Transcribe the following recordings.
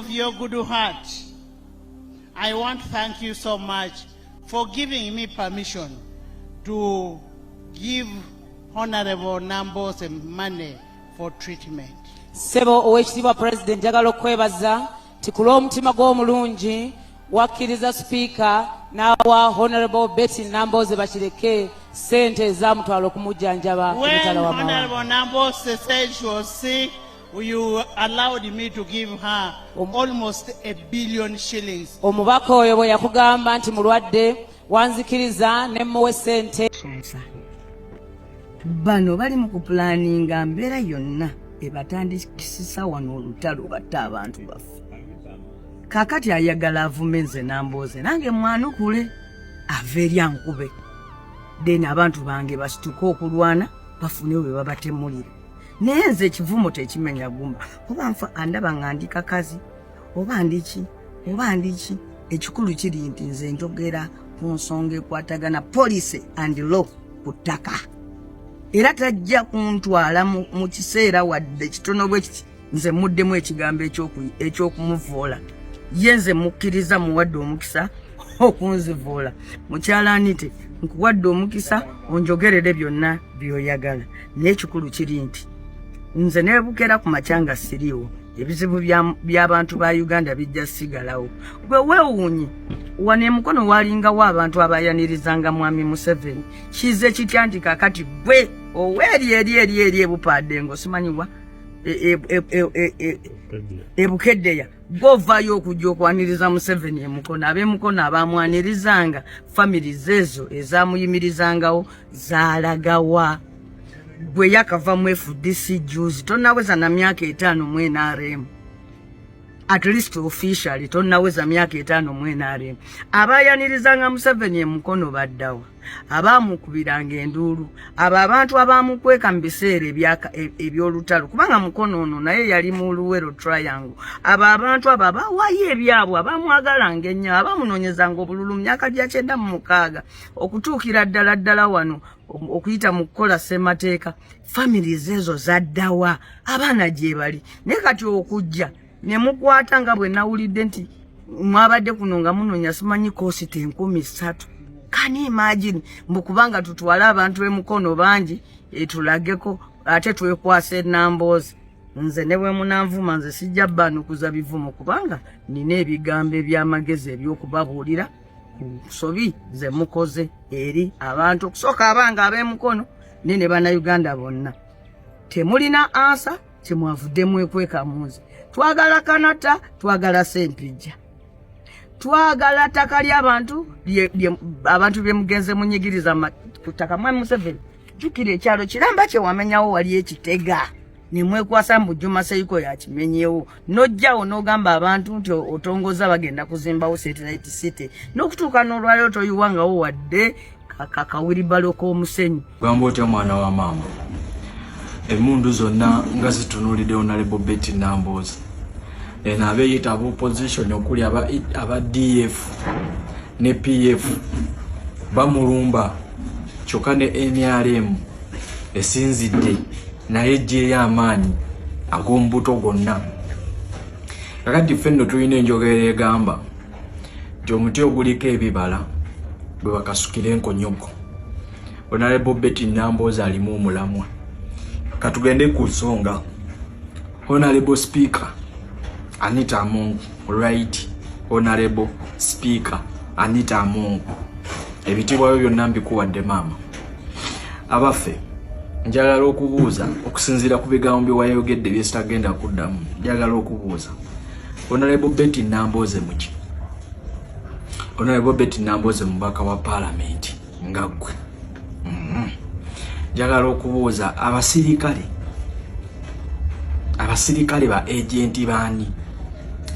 of your good heart, I want to thank you so much for giving me permission to give Honorable Nambooze money for treatment. Ssebo oweekitiibwa Pulezidenti, njagala okwebaza nti ku lw'omutima gw'omulungi wakkiriza sipiika n'awa Honorable Betty Nambooze Bakireke ssente ezamutwala okumujjanjaba When emitala w'amawanga. Honorable Nambooze said she was sick, you allowed me to give her almost 1 billion shillings. Omubaka oyo bwe yakugamba nti mulwadde, wanzikiriza ne mmuwa ssente. Bano bali mu kupulaninga mbeera yonna ebatandikisisa wano olutalo, batte abantu baffe. Kaakati ayagala avume nze Nambooze, nange mwanukule, ava eri ankube, then abantu bange basituke okulwana bafune bwe babatemulira. Naye nze ekivumo tekimenya gumba. Oba nfa andaba nga ndi kakazi, oba ndiki, oba ndiki, ekikulu kiri nti nze njogera ku nsonga ekwatagana policy and law ku ttaka, era tajja kuntwala mu kiseera wadde kitono bwe kiti nze muddemu ekigambo ekyokumuvoola. Ye nze mukkiriza, muwadde omukisa okunzivoola. Mukyala Anite, nkuwadde omukisa onjogerere byonna by'oyagala, naye ekikulu kiri nti nze nebukera ku makya nga siriiwo, ebizibu by'abantu ba Uganda bijja sigalawo. Gwe weewuunye, wano emukono walingawo abantu abayanirizanga mwami Museveni. Kize kitya nti kakati gwe oweeri eri eri eri ebupaadde ngo simanyiwa ebukeddeya, gwovaayo okujja okwaniriza Museveni emukono? Ab'emukono abamwanirizanga, families ezo ezamuyimirizangawo zaalagawa? Gwe yakava mu FDC juzi, tonaweza na myaka 5 mu NRM. At least officially tonaweza myaka 5 mu NRM. Abayanirizanga Museveni emukono baddawa? Abamukubiranga enduulu, abo abantu abamukweka mu biseera eby'olutalo, kubanga mukono ono naye yali mu Luwero Triangle, abo abantu abo abawayo ebyabwe, abamwagalanga ennyo, abamunoonyezanga obululu mu myaka gya 96 okutuukira ddala ddala wano okuyita mu kukola ssemateeka, families ezo zaddawa? Abaana gye bali? Naye kati okujja ne mukwata, nga bwe nawulidde nti mwabadde kuno nga munoonya simanyi coaster 3000. Can you imagine? Mbu kubanga tutwale abantu emukono bangi etulageko, ate twekwasa enamboozi. Nze ne bwe munanvuma, nze sijja baanukuza bivumo, kubanga nina ebigambo ebyamagezi ebyokubabuulira ku nsobi ze mukoze eri abantu, okusooka abange ab'emukono ne ne bannayuganda bonna. Temulina answer kyemwavudde mwekweka mu nze. Twagala kanata, twagala Sempijja, twagala ttaka ly'abantu abantu bye mugenze munyigiriza ku ttaka. Mwami Museveni, jjukira ekyalo kiramba kye wamenyawo wali ekitega nemwekwasa mbu Juma Seiko yakimenyewo, nojjawo n'ogamba abantu nti otongoza, bagenda kuzimbawo satellite city, n'okutuuka n'olwaliro toyiwangawo wadde kawiribalo k'omusenyu. Gamba otya mwana wa maama? Emundu zonna nga zitunuulidde Honorable Betty Nambooze. Eno abeeyita aba opposition okuli aba DF ne PF bamulumba, kyokka ne NRM esinzidde naye ejjeeyo amaanyi ag'omubuto gonna. Kakati ffe nno tulina enjogera egamba nti omuti oguliko ebibala bwe bakasukira enkonyogo. Honorable Betty Nambooze alimu omulamwa. Katugende ku nsonga. Honorable Speaker Anita Among, Right Honorable Speaker Anita Among, ebitiibwa byo byonna mbikuwadde maama. Abaffe, njagala okubuuza okusinziira ku bigambo bye wayogedde byesitagenda kuddamu. Njagala okubuuza Honorable Betty Nambooze muki? Honorable Betty Nambooze mubaka wa paalamenti nga ggwe. Njagala okubuuza abasirikale, abasirikale ba agenti baani?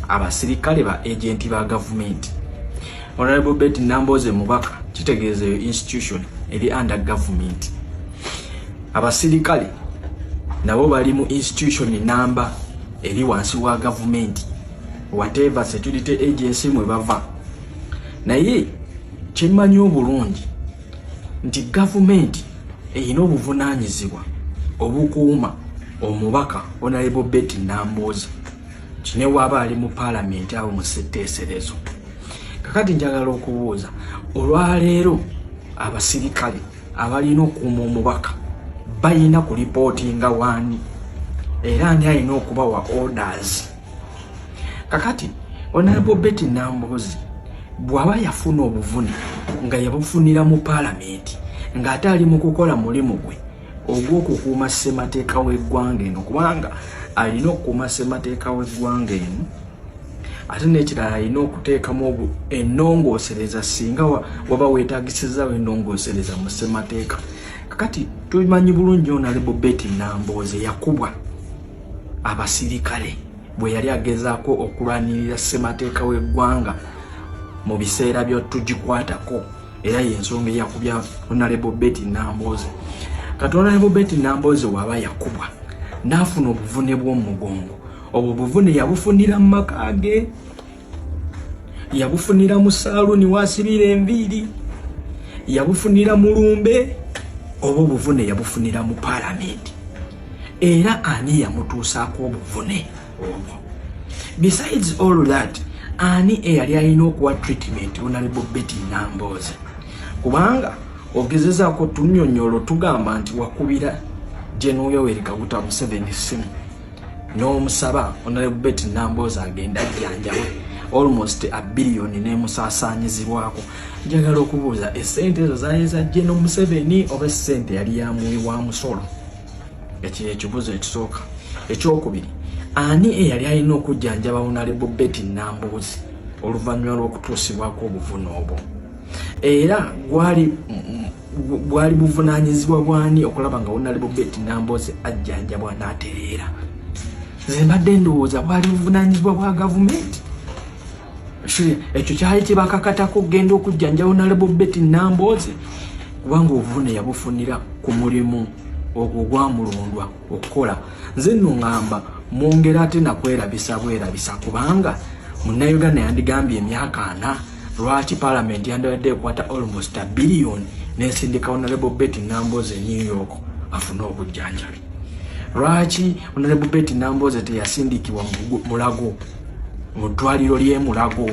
Abasirikale ba agenti ba gavumenti. Honorable Betty Nambooze mubaka, kitegeeza eyo institution eri under government. Abasirikale nabo bali mu institution namba eri wansi wa gavumenti, whatever security agency mwe bava. Naye kyemmanyi obulungi nti gavumenti erina obuvunaanyizibwa obukuuma omubaka Honorable Betty Nambooze. Ne waaba ali mu paalamenti awo mu ssetteeserezo. Kakati njagala okubuuza, olwaleero abasirikale abalina okukuuma omubaka balina kulipootinga waani, era ani alina okubawa orders? Kakati Honorable Betty Nambooze bw'aba yafuna obuvune nga yabufunira mu paalamenti, ng'ate ali mu kukola mulimu gwe ogw'okukuuma ssemateeka w'eggwanga eno, kubanga alina okukuuma ssemateeka w'eggwanga eno, ate n'ekirala alina okuteekamu ennongoosereza singa waba weetagisizaawo ennongoosereza mu ssemateeka. Kakati tumanyi bulungi Honorable Betty Nambooze yakubwa abasirikale bwe yali agezaako okulwanirira ssemateeka w'eggwanga mu biseera bya tugikwatako, era y'ensonga eyakubya Honorable Betty Nambooze. Kati Honorable Betty Nambooze waba yakubwa n'afuna obuvune bw'omugongo, obwo buvune yabufunira mu maka ge, yabufunira mu saaluuni wasibira enviiri, yabufunira mu lumbe, oba obuvune yabufunira mu paalamenti? Era ani yamutuusaako obuvune obwo? Besides all that, ani eyali alina okuwa treatment Honorable Betty Nambooze? Kubanga ogezezaako tunyonyola, tugamba nti wakubira General Yoweri Kaguta Museveni simu n'omusaba Honorable Betty Nambooze agenda ajjanjawe, almost a billion n'emusaasaanyizibwako. Njagala okubuuza, esente ezo zaali za General Museveni oba esente yali ya muwi wa musolo? Ekyo ekibuuzo ekisooka. Ekyokubiri, ani eyali alina okujjanjaba Honorable Betty Nambooze oluvannyuma lw'okutuusibwako obuvune obwo? Era gwali bwali buvunaanyizibwa bwani okulaba nga Honorable Betty Nambooze ajjanjabwa n'atereera? Nze mbadde ndowooza bwali buvunaanyizibwa bwa gavumenti. Ekyo kyali kibakakatako okugenda okujjanja Honorable Betty Nambooze, kubanga obuvune yabufunira ku mulimu ogwo ogwamulondwa okukola. Nze nno ŋŋamba mwongera ate nakwerabisa bwerabisa, kubanga Munnayuganda yandigambye emyaka 40, lwaki paalamenti yandibadde ekwata almost a billion n'esindika Honorable Betty Nambooze e New York afune obujjanjabi? Lwaki Honorable Betty Nambooze teyasindikibwa Mulago, mu ddwaliro ly'e Mulago?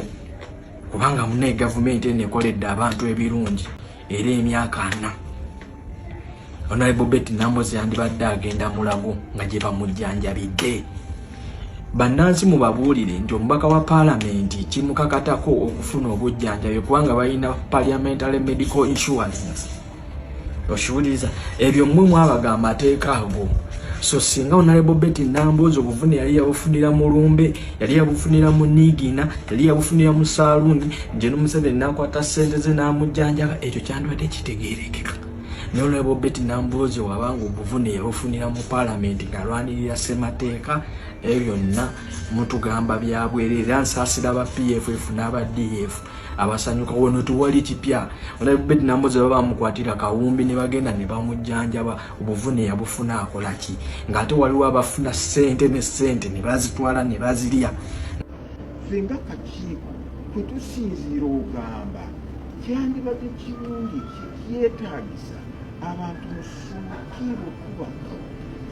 Kubanga munaye gavumenti eno ekoledde abantu ebirungi, era emyaka 40 Honorable Betty Nambooze yandibadde agenda Mulago nga gye bamujjanjabidde. Bannansi mubabuulire nti omubaka wa paalamenti kimukakatako okufuna obujjanjabi, kubanga balina parliamentary medical insurance. Okiwuliriza ebyo? Mmwe mwabagamba amateeka ago. So singa Honorable Betty Nambooze obuvune yali yabufunira mu lumbe, yali yabufunira mu niigina, yali yabufunira mu saaluuni, Gen Museveni n'akwata ssente ze n'amujjanjaba, ekyo kyandibadde kitegeerekeka. Naye Honorable Betty Nambooze wabanga obuvune yabufunira mu paalamenti ng'alwanirira ssemateeka, ebyo byonna mutugamba byabwerere. Era nsaasira ba PFF n'aba DF abasanyuka. Wano tewali kipya. Honorable Betty Nambooze baba bamukwatira kawumbi ne bagenda ne bamujjanjaba, obuvune yabufuna akola ki, ng'ate waliwo abafuna ssente ne ssente ne bazitwala ne bazirya? Ffe nga kakiiko kwe tusinziira ogamba kyandibadde kirungi, kyetagisa abantu musuukiibwe okubaka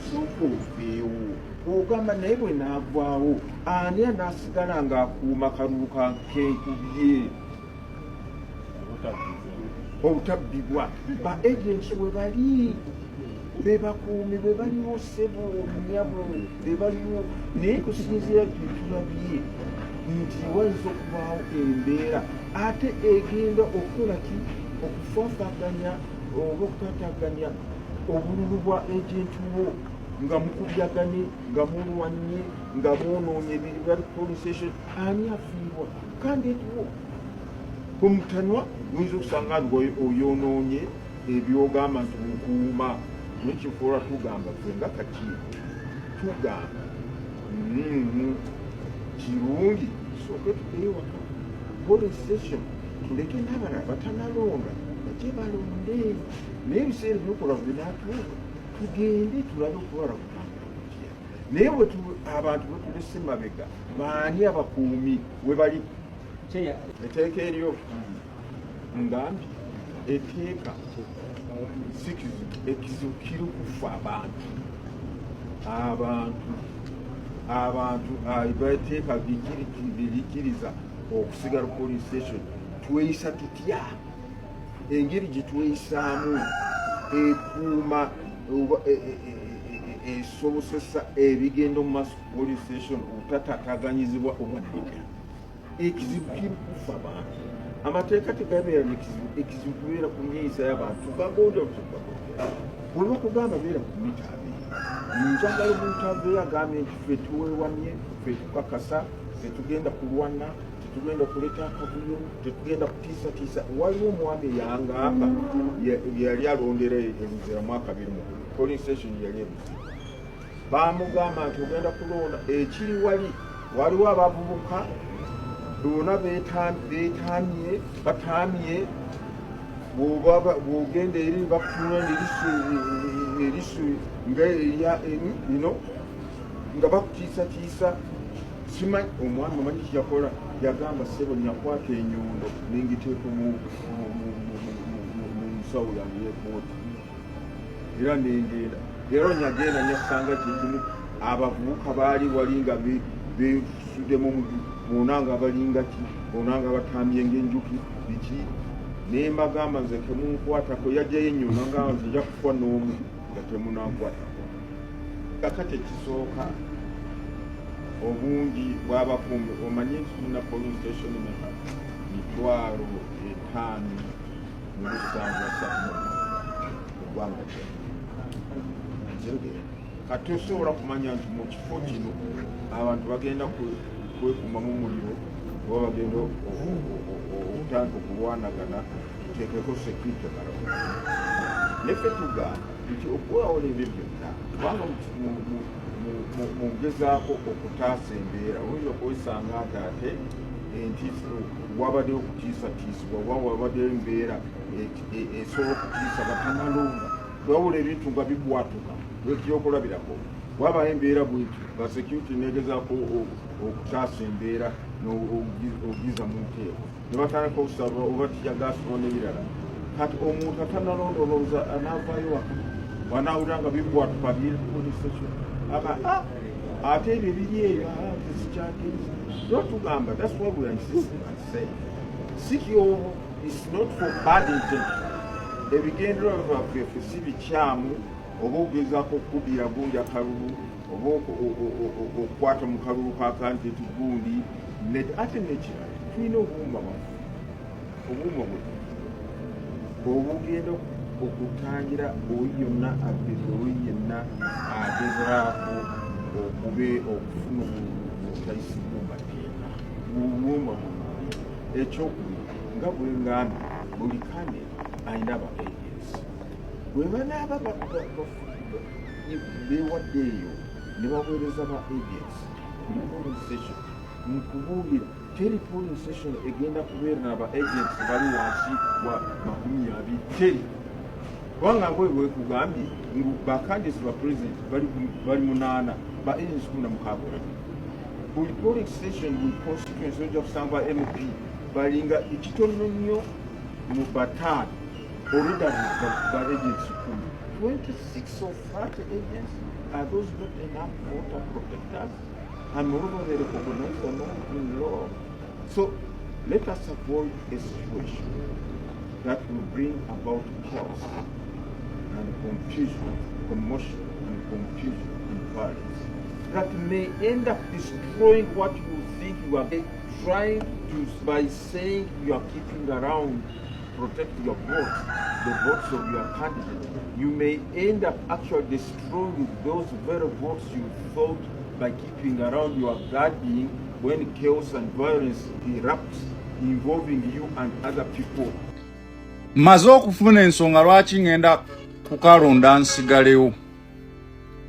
sooka oveewo ogamba, naye bwe naavaawo ani anaasigala ng'akuuma kalulu kenkubye obutabbibwa? Ba agents we bali, be bakuumi, be baliwo, ssebo, nnyabo, be baliwo. Naye kusinziira tulabye nti wayinza okubaawo embeera ate egenda okukola ki, okufaafaganya oba okutataganya obululu bwa agent wo, nga mukubyaganye, nga mulwanye, nga mwonoonye ebiri bali polling station, ani afiirwa? Candidate wo kumutanwa oyinza okusanga nti oyonoonye ebyogamba nti nkuuma. Nekikola tugamba ffe nga kakiiko tugamba kirungi tusooke tuddeyo waka polling station, tuleke n'abalala batanalonda bajje balonde, naye ebiseera ebyokola binaatuuka tugende tulabe okutwala kutambula kutya. Naye abantu bwetulese mabega, baani abakuumi we bali? Etteeka eryo ngambye, etteeka si kizibu. Ekizibu kiri kufa abantu. Abantu Abantu bateeka bikiriza okusigala ku polling station. Tweyisa tutya? Engeri gye tweyisaamu ekuuma oba esobosesa ebigenda omu maaso ku polling station obutatataganyizibwa oba nedda? Ekizibu kiri kufa bantu. Amateeka tegabeera nekizibu, ekizibu kubeera ku nyeeyisa y'abantu. Tugagonja, tugagondera. Bwe bakugamba beera ku mita 20, njagala omuntu aveeyo agambye nti ffe tuwewamye, ffe tukakasa, tetugenda kulwana, tetugenda kuleeta akavuyo, tetugenda kutiisatiisa. Waliwo omwami eyangamba yali alondera e Luzira mwaka 21, polling station yali e Luzira. Bamugamba nti ogenda kulonda ekiri wali, waliwo abavubuka bonna beetamye, batamye. Bw'ogenda eri bakutunula erisu nga erya ino, nga bakutiisatiisa. Simanyi omwami omanyi kyeyakola? Yagamba, "Sebo, nakwata enyondo nengiteeka mu nsawo yange yekooti era nengenda." Era onyagenda nyasanga kyekimu, abavubuka baali wali nga besuddemu bona nga balinga ki, bona nga batambye ngaenjuki biki. Nembagamba, "Nze temunkwatako." Yajjayo enyondo, ngamba, "Nze nja kufa n'omu nga temunankwatako." Kakati ekisooka, obungi bw'abakuumi. Omanye nti tulina polling station meka? 5738 mu ggwanga lyonna. Kati osobola kumanya nti mu kifo kino abantu bagenda kwekumamu muliro oba bagenda okutandika okulwanagana, tuteekeko security around? Neffe tugamba nti okwewala ebyo byonna, kubanga mugezaako okutaasa embeera, oyinza okwesanga nti ate entiisa, wabaddeyo okutiisatiisibwa oba wabaddeyo embeera esobola okutiisa batanalonda. Wabula ebintu nga bibwatuka, ekyokulabirako, wabayo embeera bwetyo nga security negezaako okutaasa embeera ogiza mu nteeko, ne batandika okusaba oba tear gas n'ebirala. Kati omuntu atanalonda olowooza anaavaayo waka bwanaawulira nga bibwatuka biri police station? Aba, "Ah, ate ebyo ebiri eyo, ah, tesikyagenza." Tugamba, that's why we are insisting and saying CTO is not for bad intention. Ebigendererwa byaffe ffe si bikyamu, oba ogezaako okukubira gundi akalulu, oba okukwata mu kalulu ka candidate gundi. Ate nekirala, tulina obuuma bwaffe, obuuma bwe obugenda okutangira oyo yonna ageza, oyo yenna agezaako okube okufuna obutayisibwa mu mateeka. Buuma buno. Ekyokubiri, nga bwe ngambye, buli candidate alina aba agents. Bwe banaaba beewadde eyo ne baweereza ba agents buli polling station, nkubuulira, teri polling station egenda kubeera naba agents bali wansi wa 20, teri. Kubanga ngwe bwekugambye ngu ba candidates ba president bali munaana, ba agents 16 buli polling station, buli constituency. Ojja kusanga MP balinga ekitono nnyo mu bataano, already ba agents 10, 26 or 30 agents. Are those not enough voter protectors? And moreover, they recognize the law in law. So let us avoid a situation that will bring about chaos and confusion, commotion and confusion and violence that may end up destroying what you think you are trying to, by saying you are keeping around, protect your votes, the votes of your candidate. You may end up actually destroying those very votes you thought by keeping around you are guarding, when chaos and violence erupts involving you and other people. Mmaze okufuna ensonga lwaki ŋŋenda kukalonda nsigalewo.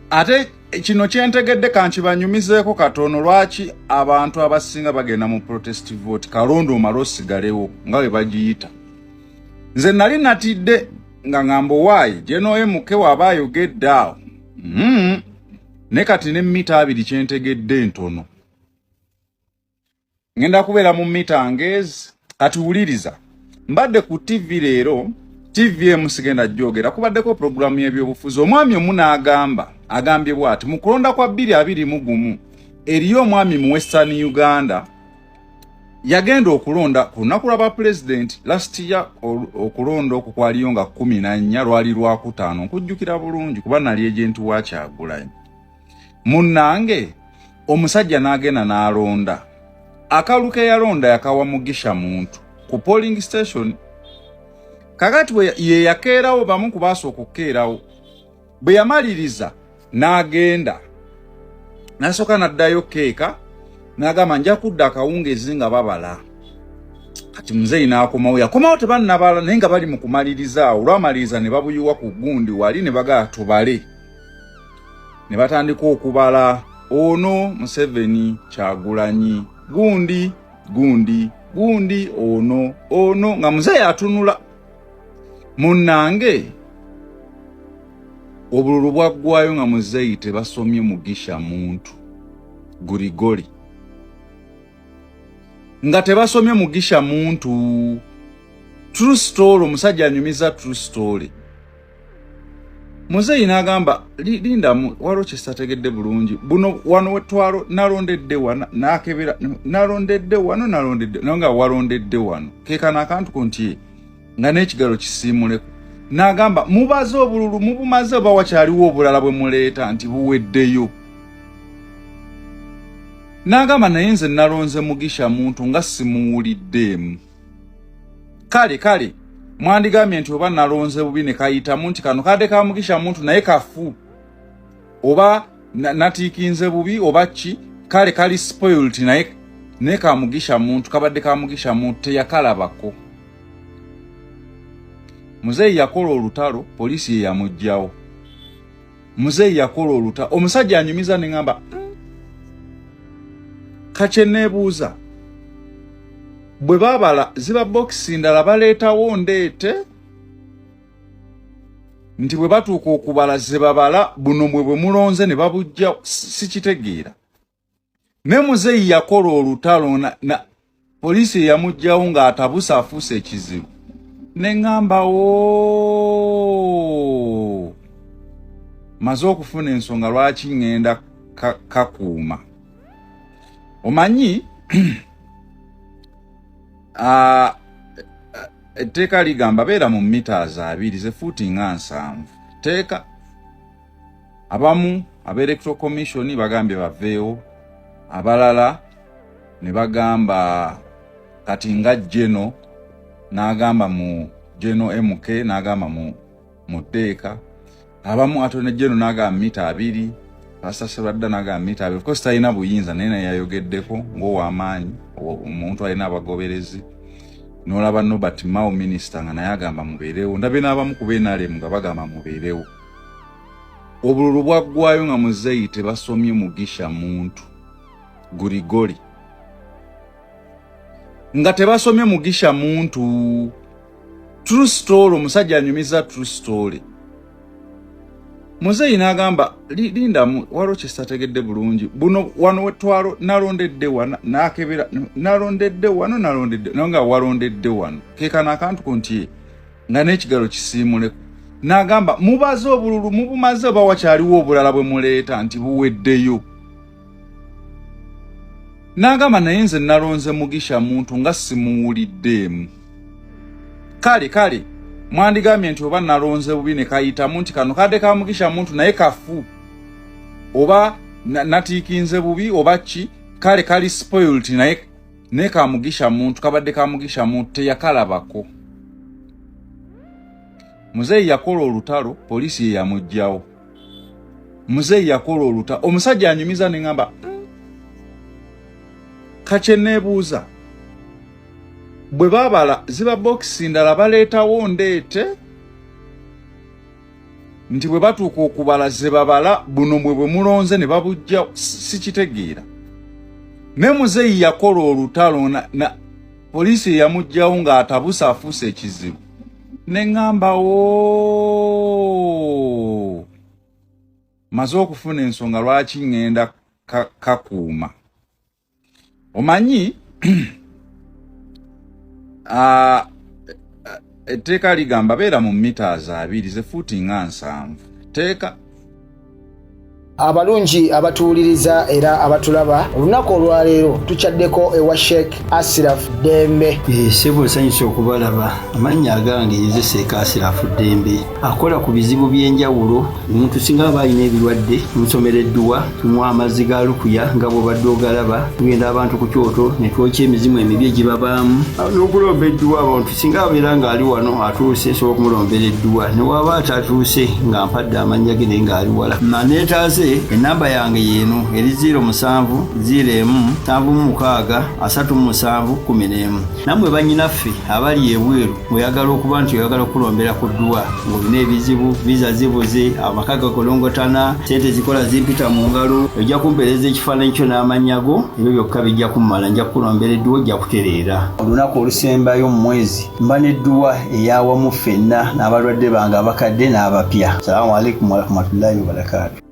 Ate kino kyentegedde, kankibanyumizeeko katono lwaki abantu abasinga bagenda mu protest vote. Kalonda omale osigalewo nga bwe bagiyita. Nze nali natidde nga ŋŋamba, owaayi General MK waaba ayogedde awo, Ne kati ne mita 20 kyentegedde ntono, ŋŋenda kubeera mu mita ngeezi. Kati wuliriza, mbadde ku TV leero, TV emu sigenda gyogera, kubaddeko puroguramu y'ebyobufuzi. Omwami omu n'agamba, agambye bw'ati: mu kulonda kwa 2021 Eriyo omwami mu Western Uganda yagenda okulonda ku lunaku lwa bapulezidenti last year. Okulonda okwo kwaliyo nga 14, lwali lwakutaano, nkujjukira bulungi kuba nali agent wa Kyagulanyi. Munnange, omusajja n'agenda n'alonda. Akalulu ke yalonda yakawa Mugisha Muntu ku polling station. Kakati ye yakeerawo, bamu ku baasooka okukeerawo. Bwe yamaliriza n'agenda n'asooka n'addayo keeka, n'agamba, "Nja kudda akawungeezi nga babala." Kati muzeeyi n'akomawo, yakomawo tebannabala, naye nga bali mu kumaliriza awo. Olwamaliriza ne babuyiwa ku gundi wali, ne bagaa, "Tubale." Ne batandika okubala, ono Museveni, Kyagulanyi, gundi gundi gundi, ono ono, nga muzeeyi atunula. Munnange, obululu bwaggwayo nga muzeeyi tebasomye Mugisha Muntu Gurigori, nga tebasomye Mugisha Muntu. True story, omusajja anyumiza true story. Muzeeyi n'agamba, "Lindamu, waliwo kyesitategedde bulungi. Buno wano wetwalo nalondedde wano, nakebera, nalondedde wano, nalondedde naye nga walondedde wano kekano akantu ko nti nga n'ekigalo kisiimuleko." N'agamba, "Mubaze obululu mubumaze oba wakyaliwo obulala bwe muleeta?" Nti buweddeyo. N'agamba, "Naye nze nalonze Mugisha Muntu nga simuwuliddeemu. Kale kale mwandigambye nti oba nalonze bubi ne kayitamu nti kano kadde ka Mugisha Muntu naye kafu, oba natiikinze bubi oba ki, kale kali spoilt, naye ka Mugisha Muntu, kabadde ka Mugisha Muntu." Teyakalabako. Muzeeyi yakola olutalo, poliisi ye yamuggyawo. Muzeeyi yakola olutalo. Omusajja anyumiza, ne ŋŋamba, Kakye neebuuza, bwe babala ziba bokisi ndala baleetawo ndeete, nti bwe batuuka okubala ze babala buno bwe bwe mulonze ne babujja, sikitegeera. Ne muzeeyi yakola olutalo na poliisi eyamuggyawo ng'atabuse, afuuse ekizibu. Ne ŋŋamba, "Oo, maze okufuna ensonga lwaki ŋŋenda kakuuma." Omanyi, etteeka ligamba beera mu meters 20, ze fuuti nga 70. Teeka abamu aba Electoral Commission bagambye baveewo, abalala ne bagamba kati nga geno n'agamba mu geno MK n'agamba mu tteeka. Abamu atone geno n'agamba mita 20, Pastor Serwadda n'agamba mita 20. Of course talina buyinza, naye naye yayogeddeko ng'ow'amaanyi, omuntu alina abagoberezi. N'olaba Norbert Mao, minisita, nga naye agamba mubeerewo. Ndabye n'abamu ku BNRM nga bagamba mubeerewo. Obululu bwaggwayo nga muzeeyi tebasomye Mugisha Muntu Gurigori, nga tebasomye Mugisha Muntu. True story, omusajja anyumiza true story. Muzeeyi n'agamba, "Lindamu, waliwo kyesitategedde bulungi. Buno wano wetwalo nalondedde wano, nakebera, nalondedde wano, nalondedde naye nga walondedde wano kekano akantu ko nti nga n'ekigalo kisiimuleko." N'agamba, "Mubaze obululu mubumaze oba wakyaliwo obulala bwe muleeta?" Nti buweddeyo. N'agamba, "Naye nze nalonze Mugisha Muntu nga simuwuliddeemu. Kale kale mwandigambye nti oba nalonze bubi ne kayitamu nti kano kadde ka Mugisha Muntu naye kafu, oba natiikinze bubi oba ki, kale kali spoilt, naye ka Mugisha Muntu, kabadde ka Mugisha Muntu." Teyakalabako. Muzeeyi yakola olutalo, poliisi ye yamuggyawo. Muzeeyi yakola olutalo. Omusajja anyumiza, ne ŋŋamba, Kakye neebuuza, bwe babala ziba bokisi ndala baleetawo ndeete, nti bwe batuuka okubala ze babala buno bwe bwe mulonze ne babujja, sikitegeera. Ne muzeeyi yakola olutalo na poliisi eyamuggyawo ng'atabuse, afuuse ekizibu. Ne ŋŋamba, "Oo, maze okufuna ensonga lwaki ŋŋenda kakuuma." Omanyi, etteeka ligamba beera mu meters 20, ze fuuti nga 70. Teeka Abalungi abatuwuliriza era abatulaba, olunaku olwaleero tukyaddeko ewa Sheikh Asiraf Ddembe. Ssebo, nsanyuse okubalaba. Amannya agange nze Seeka Asirafu Ddembe, akola ku bizibu by'enjawulo. Omuntu singa aba alina ebirwadde, tumusomera edduwa, tumuwa amazzi ga lukuya nga bw'obadde ogalaba. Tugenda abantu ku kyoto ne twokya emizimu emibi egibabaamu n'okulomba edduwa. Abantu singa abeera ng'ali wano atuuse, nsobola okumulombera edduwa, ne waba atatuuse nga mpadde amannya ge naye ng'ali wala naneetaaze. Enamba yange yeeno eri 07 01 76 37 11. Nammwe bannyinaffe abali ebweru, ng'oyagala okuba nti oyagala okukulombera ku dduwa, ng'olina ebizibu, viza zibuze, amaka gakolongotana, sente zikola zimpita mu ngalo, ojja kumpeereza ekifaananyi kyo n'amannya go, ebyo byokka bijja kummala, nja kukulombera edduwa, ojja kutereera. Olunaku olusembayo mu mwezi mba n'edduwa ey'awamu ffenna n'abalwadde bange abakadde n'abapya. Salaamu alaikum warahmatullahi wabarakaatu.